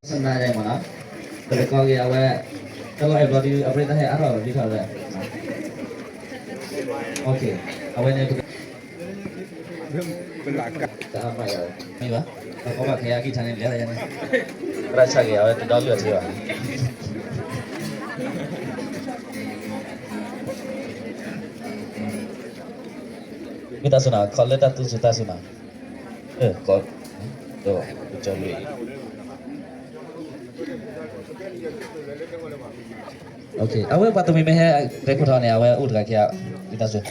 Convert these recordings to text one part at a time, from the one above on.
စနၢၣ်မနီၤ, ပတကီၢ်ဂ့ၤအဝဲ, တလီၤအဲၣ်ဘျီဒုး အပရ့တၢ်ဟဲအါထီၣ်ဒ်ထီၣ်ဝဲ, အဝဲန့ၣ် တအါမးယၤ, မ့ၢ်ဘၣ်, ပကီၢ်ဘၣ်ခဲအကံၢ်ထါန့ၣ်လဲၤယၤန့ၣ်, ရၢ်ဆၣ်က့ၤအဝဲတဒီလုၢ်အထံဘၣ်, မ့ၢ်တၢ်စူၢ်နၤ ခီလၢတၢ်သူစူၤတၢ်စူၢ်နၤ, ကၠီလွံၢ်အံၤ အဝဲပှၤတမံၤမ့ၢ်ဟဲရဲၣ်ခိၣ်ထီၣ်န့ၣ် အဝဲအိၣ်တဂၤခဲအံၤ ဝံသးစူၤ,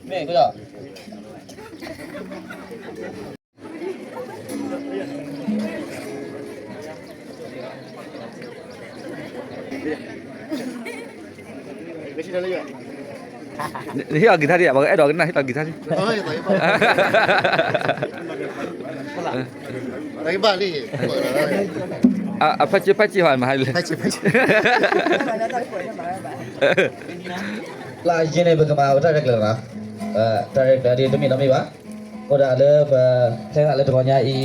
မ့ၢ်ကဒီး နဟ့ၣ်အီၤကံၤထါဒံး, ပှၤကအဲၣ်ဒိးကနၣ်ဟ့ၣ်လီၤကံၤထါဒံး, အဖးက့ဖးက့ဟီမဟါလၢ လၢယဲၢ်န့ၣ် ပကမၤဝဲတၢ်ရဲၣ်ကျဲၤလီၤ, တၢ်ရဲၣ်ကျဲၤဒ်တမ့ၢ်နီတမံၤဘၣ်, အိၣ်ဒၣ်လၢပဖဲလၢတဂီၤညါအံၤ,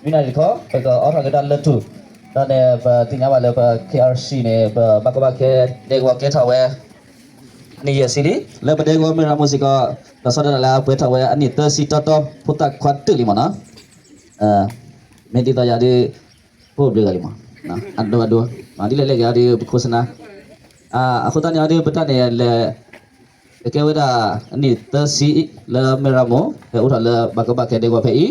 မုၢ်နၤဒံးတခီ ပကအိးထီၣ်က့ၤတၢ်လၢထူၣ်, ဒီးန့ၣ် ပသ့ၣ်ညါဘၣ်လၢပ ခ့အါစံၣ် န့ၣ် ပဘၣ်ကီဘၣ်ခဲဒဲကဝီၤကဲထီၣ်ဝဲ နံၣ်ယဲၢ်ဆံလံ, လၢပဒဲကဝီၤမ့ၢ်ရမိၢ်စ့ၢ်ကီး, ဒီးဆီဒၣ်တၢ်လၢအပှဲၤထီၣ်ဝဲအနံၣ်သၢဆံတီတီဖိသၣ်ခွါတုၤလံမ့ၢ်နီၤ, မ့ၢ်ဒ်သိးယၤဒ် အိၣ်ဘျုးဂၤလံမး, အဒိအဒိ, ဒ်လဲၣ်လဲၣ်က့ၤအီၤဒ်ပခိၣ်စနါ, အဃိသတးန့ၣ်အီၤဒ်ပတၢ်န့ၣ်လဲၤ ကကဲဝဲဒၣ်အနံၣ်သၢဆံ လၢမ့ၢ်ရမိၢ် ဟဲအိၣ်ထီၣ်လၢဘၣ်ကီဘၣ်ခဲဒဲကဝီၤဖဲအံၤ,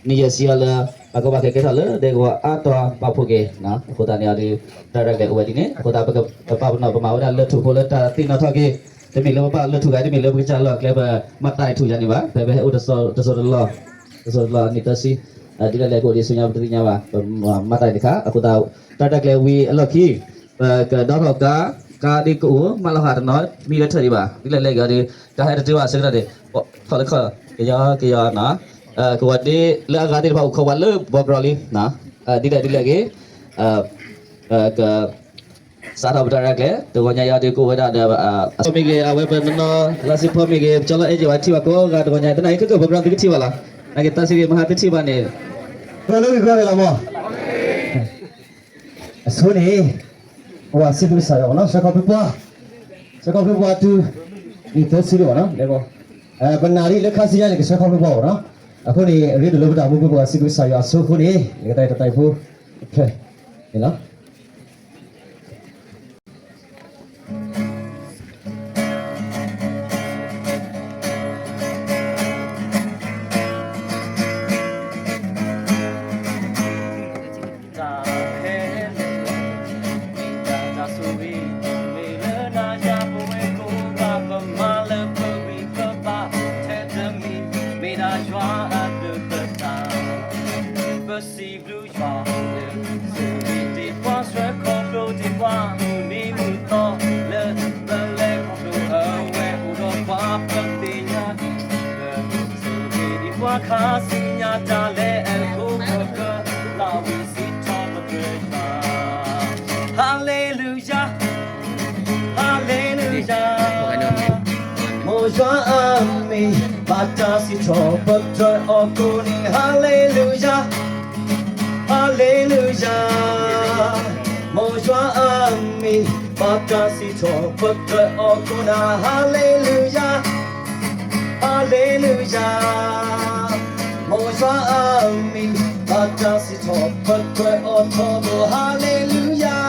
နံၣ်ယဲၢ်ဆံအီၤလၢ ဘၣ်ကီဘၣ်ခဲကဲထီၣ်လၢဒဲကဝီၤအါတီၤပာ်ဖှိၣ်က့ၤ, အဃိသတးန့ၣ်အီၤဒ် တၢ်ရဲၣ်ကျဲၤအိၣ်ဝဲဒ်န့ၣ်, အဃိသတးပပာ်ပနီၣ်ပမၤဝဲဒၣ်လၢထူၣ်ဖိလၢတၢ်သ့ၣ်နီၣ်ထီၣ်က့ၤ, တမ့ၢ်လၢပပာ်လၢထူၣ်ဂၤ တမ့ၢ်လၢပကစၢ်လီၢ်ကျဲ ပမၤတၢ်အံၤထူၣ်ယၤန့ၣ်ဘၣ်, ဖဲပဟဲအိၣ်တစိၤတလီၢ်, တစိၤတလီၢ်အနံၣ်သၢဆံ, ဒ်လဲၣ်လဲၣ်ကအိၣ်ဒ်ဆူညါပတသ့ၣ်ညါဘၣ်, ပမၤတၢ်အံၤတခါ, အဃိသတး တၢ်ရဲၣ်ကျဲၤဝံၤအလီၢ်ခံ ပကဒီထီၣ်ကါ, ကါဒ်ကအိၣ် မၢလီၤဃာ်တနီၤ မံလၢထၢၣ်ဒံးဘၣ်, ဒ်လဲၣ်လဲၣ်က့ၤအီၤဒ် ကါဟဲတတုၤဘၣ်ဆၢကတီၢ်န့ၣ် ထီၣ်လၢခီၣ် ကယီကယီနီၤ, ကဝီၤဒ့လၢအဂၤသ့ၣ်တဖၣ်အိၣ်ခိးပှၤလၢဘီကရီလံ, ဒ်လဲၣ်ဒ်လဲၣ်ဂ့ၤ, က စးထီၣ်ပတၢ်ရဲၣ်ကျဲၤ တဂီၤညါအံၤဒ်ကအိၣ်ဝဲဒၣ်ဒီး အစီမ့ၢ်ဂ့ၤ အဝဲပနီၢ်လါစ့ဖိမ့ၢ်ဂ့ၤ ပကၠီလီၤအဲၣ်က့ၤဝဲထံၣ်ဘၣ်ကိးဂၤတဂီၤညါ သနာ်က့ခဲကၢၣ် background သုကထံၣ်ဘၣ်လီၤ, နာ်က့တၢ်စ့ၢ်ကီးမဟါသုထံၣ်ဘၣ်န့ၣ် ပလၢဂ့ၤကွၢ်ဂ့ၤလီၤမး အဆိန့ၣ် ပဝဲစံးဘျုးကစၢ်ယွၤမ့ၢ်နီၤ ဆှၢခီဖျိပှၤ, ဆှၢခီဖျိပှၤတုၤ နံၣ်သၢဆံလံမ့ၢ်နီၤ, ပနာ်ဒ်လၢခါဆူညါန့ၣ် ကဆှၢခီဖျိပှၤမ့ၢ်နီၤ, အဃိန့ၣ် အရ့ဒိၣ်လၢပတၢ်မူပူၤ ပဝဲစံးဘျုးကစၢ်ယွၤအဆိအဃိန့ၣ် ယကတဲတၢ်အံၤဖိ ဖဲန့ၣ်လီၤ. Hallelujah, hallelujah, မ်ယွၤအမံၤ ဘၣ်တၢ်စံးထီၣ်ပတြၢၤအီၤကိးနံၤ Hallelujah, hallelujah, မ်ယွၤအမံၤ ဘၣ်တၢ်စံးထီၣ်ပတြၢၤအီၤကိးနၤ Hallelujah, hallelujah, မ်ယွၤအမံၤ ဘၣ်တၢ်စံးထီၣ်ပတြၢၤအီၤထီဘိ Hallelujah.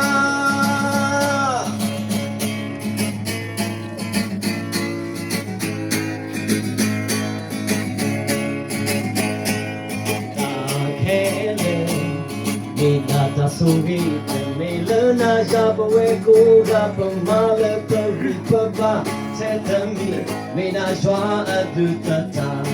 တၢ်ခဲလၢာ် မ့ၢ်ဒၣ်တၢ်ဆိၣ်ဂ့ၤ တမ့ၢ်လၢနၤ ယၤပဝဲကိးဂၤပမၤလၢပဂံၢ်ပဘါထဲတမံၤ, မ့ၢ်ဒၣ်ယွၤအဒုၣ်တတၢ်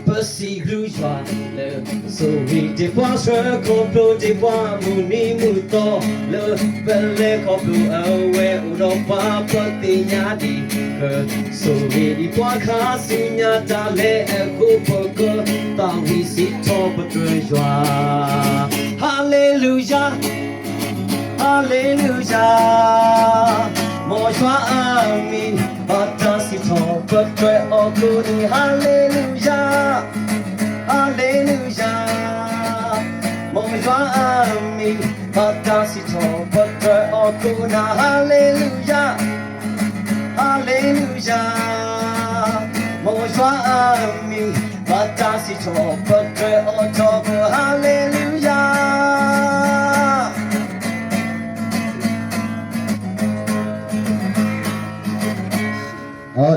ပစံးဘျုးယွၤလၢ ဆိၣ်ဂ့ၤဒ့ပှၤဆှၢခီဖျိဒ့ပှၤမုၢ်နံၤမုၢ်သီ လၢပလဲၤခီဖျိအဝဲအိၣ်ဒီးပှၤပသ့ၣ်ညါဒံး ကဆိၣ်ဂ့ၤဒံးပှၤခါဆူညါတၢ်လဲၤအဃိ ပကသးဝံၣ်စံးထီၣ်ပတြၢၤယွၤ Hallelujah, Hallelujah, မ်ယွၤအမံၤ ဘၣ်တၢ်စံးထီၣ်ပတြၢၤအီၤကိးနံၤ Hallelujah, Hallelujah, မ်ယွၤအမံၤ ဘၣ်တၢ်စံးထီၣ်ပတြၢၤအီၤကိးနၤ Hallelujah, Hallelujah, မ်ယွၤအမံၤ ဘၣ်တၢ်စံးထီၣ်ပတြၢၤအီၤထီဘိ Hallelujah.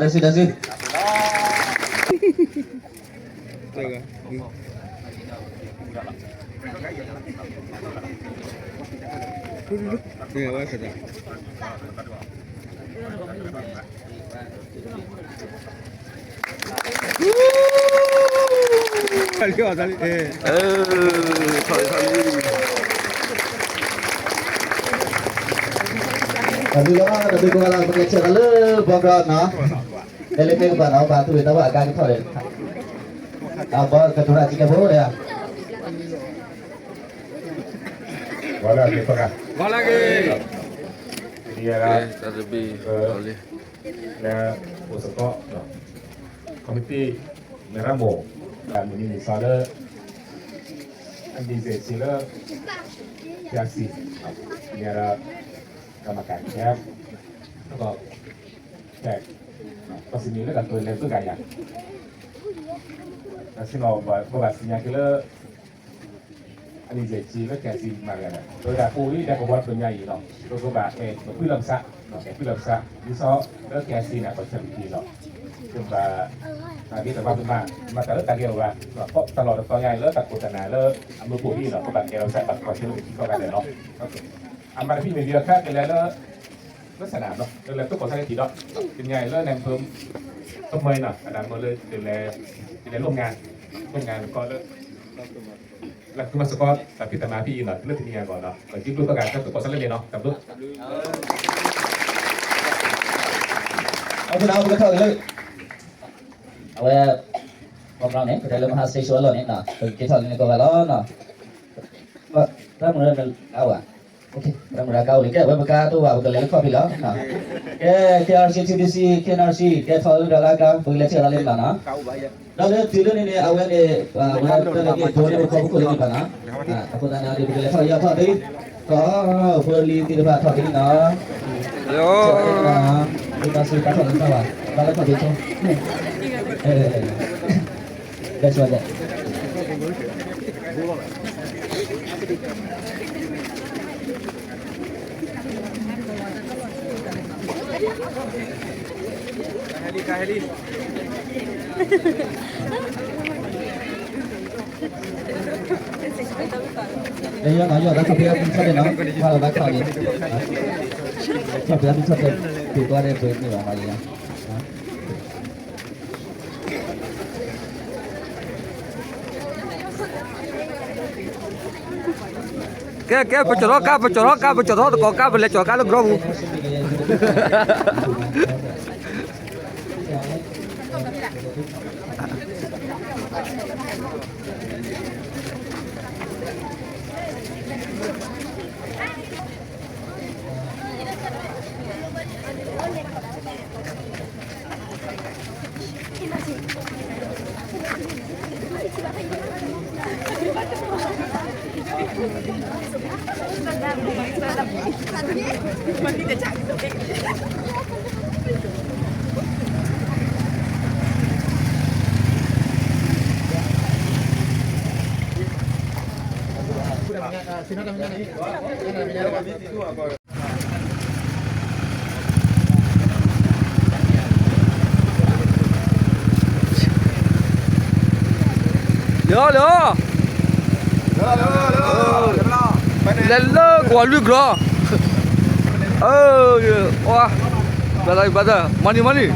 တၢ်စု တၢ်စု တၢ်ဘျုးလီၤ တၢ်ဘျုးကိးဂၤလီၤ ပကလဲၤဆဲးသးလၢ background နီၤ တဲလၢမ့ၢ်ကပၤနီၤ ပှၤသူၣ်ဂ့ၤသးဝါအကါကထီၣ်ဒီး အဘီကထူရၣ်ကံကဲဖိဒီး ဂီၤလၢအဂ့ၤပဂၤ ဂီၤလၢအဂ့ၤ ဒ်ယဲဒၣ် လၢ အိၣ်စ့ၢ်ကီး committee မဲရမိၢ် မုၢ်နံၤမုၢ်သီလၢ အမံၤစ့ၢ်ကီးလၢ ဖၠၣ်စံၣ် မ့ၢ်ဒၣ် ကမကၤ camp ဒီး camp ပစံးမံၤလၢတၢ်သိၣ်လဲၤသုးကယၤ တၢ်စံၣ်နီၤ ပဘၣ်စံၣ်ညီၣ်က့ၤလၢ အနံၣ်ယဲၢ်ဆံလၢ ကဲစံမၤဂၤဒီး ပဝဲဒၣ်ပအိၣ်လံ ဒဲကဝီၤတပညါအံၤလီၤ ပကဘၣ်အဲၣ်ပဖုလီၤပသး အဲၣ်ဖုလီၤပသး ဒ်သိးလၢ ကဲစံန့ၣ် ပှၤဆၢက့ၤလီၤ ပဘၣ် တၢ်ဂ့ၤတဘၣ်ပမၤ မၤတၢ်လၢတၢ်ဂ့ၤအဂီၢ် တၢ်လီၢ်တတီၤညါအံၤလၢတၢ်ခိၣ်တၢ်နၢ်လၢအမုၢ်ပှၢ်အံၤလီၤ ပဘၣ်ကဲလီၤပသး ပှၤဆၢက့ၤထီၣ်ဂၤဒဲးလီၤ အမၤတဖံးမ့ၢ်ဒ်အခါကလဲၤလၢ လၢစနၢ်ဒီး ကလဲၤသုးကီၢ်ဆၣ်လၢထံးဒီး တနံၤအံၤလၢ နၢ်ပၢၢ် ကမၢအံၤနီၤ အတၢ်မၢလၢ တလဲၤ တလဲၤလိၣ်ငါ လိၣ်ငါနကီလၢ လၢသုးမၤစ့ၢ်ကီး တၢ်ဖံးတၢ်မၤဖံးအံၤနီၤ လၢတနံၤအံၤအဂီၢ်နီၤ ပစံးဘျုးသးဂၤ တၢ်သုးကီၢ်ဆၣ်လၢန့ၣ်နီၤ တၢ်ဘျုး အဝဲ ပကထီၣ်က့ၤလၢ အဝဲ ပှၤမၤန့ၣ် ပတဲလၢ မဟါ stage show အလီၢ်န့ၣ်နီၤ ပကကဲထီၣ်လၢန့ၣ်ကိးဂၤလီၤနီၤ တၢ်မုၢ်လၢ အဝဲ တၢ်မုၢ်လၢကါအိၣ်လံ ကဲ အဝဲပကါတအိၣ်ဘၣ် ပကလဲၤလၢခီၣ်ဖံးလီၤ ကဲ K R C T B C K N R C ကဲထီၣ်လၢတၢ်လၢကါ ပကလဲၤဆဲးသးလၢန့ၣ်လီၤနီၤ ဒီးလၢတုၤလၢန့ၣ်န့ၣ် အဝဲန့ၣ် ဝဲဒၣ်တၢ်လၢက့ၤဒိးန့ၢ်ပခီၣ်ပခိၣ်လၢန့ၣ်ဘၣ်နီၤ အဃိသတးန့ၣ် ပကလဲၤထီၣ်ယီၤထီၣ်ဒ် ထီၣ် ဖိလံၤသ့ၣ်တဖၣ်ထီၣ်က့ၤန့ၣ်နီၤ လၢ ဘၣ်စူးတၢ်ထီၣ်လၢတၢ်ဘၣ် ဘၣ်လၢခီၣ်ဖံးဆိ ကဲ လၢယွၤနီၤ ယွၤတၢ်ခီၣ်ဖံးအါထီၣ်ဒဲးနီၤ မၤလီၤတၢ်ခီၣ်က့ၤ ခီၣ်ဖံးအါထီၣ်ဒဲး ပှ့ၤကွၢ်ဒဲးပှ့ၤန့ၢ်ဘၣ်မၤလံ ကဲ ကဲ ပကၠီၤထီၣ်ကါ ပကၠီၤထီၣ်ကါ ပကၠီၤထီၣ်သကိးကါ ပလဲၤကၠီၤကါလၢကရီပူၤလၢ လၢ လဲၤလၢကဝီၤလွံၢ်ကလီၤ အၢ, အီ, brother, brother, money, money.